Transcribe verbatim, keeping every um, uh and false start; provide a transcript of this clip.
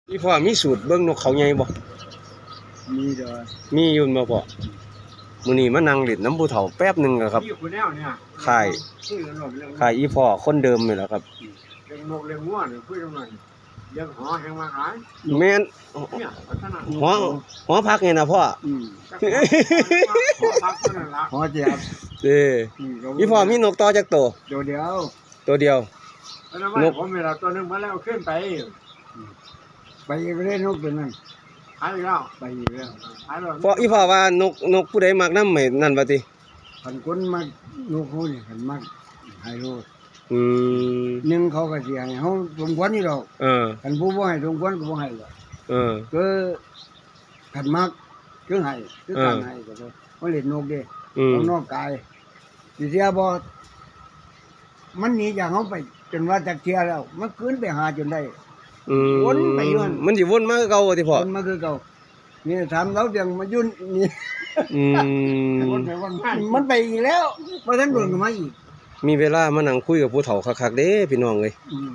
อีพ่อมีสูตรเบิ่งนกเขาใหญ่บ่ มีเด้อ มีอยู่บ่พ่อ มื้อนี้มานั่งเล่นนำผู้เฒ่าแป๊บหนึ่งอะครับ มีผู้แนวเนี่ย ค่าย ชื่อเรื่องเรื่อง ค่ายอีพ่อคนเดิมนี่แหละครับ เรื่องนกเรื่องงัวเนี่ยคุยกันหน่อย เรื่องหอแห่งมาขาย แม่น เนี่ยพัฒนา หอ หอพักนี่นะพ่อ อืม หอพักเท่านั้นละ หอเจียบ เออ อืม อีพ่อมีนกต่อจักโต ตัวเดียว ตัวเดียว แล้วว่านก ผมเวลาตัวหนึ่งมาแล้วขึ้นไป ไปอีกเลยนกตัวนั้น หายไปแล้ว ไปอีกแล้ว หายแล้ว เพราะอีพ่อว่านก นกผู้ใดมักนำให้นั่นว่าติ คันคนมักนกเขานี่ คันมักให้โลด อืม หนึ่งเขาก็สิให้เขาสมควรอยู่ดอก เออ คันผู้บ่ให้สมควรก็บ่ให้ดอก เออ คือคันมัก คือให้ คือการ เออ ให้ก็ได้ เขาเล่นนกเด้ อืม เอานอกกาย สิเสียบ่ มันหนีจากเขาไปจนว่าจักเที่ยแล้ว มันคืนไปหาจนได้ อืม วนไปอยู่หั่น มันสิวนมาคือเก่าติพ่อ วนมาคือเก่า นี่ถามเราเรื่องมายุ่นนี่ อืม วนไปวนมา มันไปอีกแล้ว บ่ทันโดนก็มาอีก มีเวลามานั่งคุยกับผู้เฒ่าคักๆเด้พี่น้องเอ้ย อืม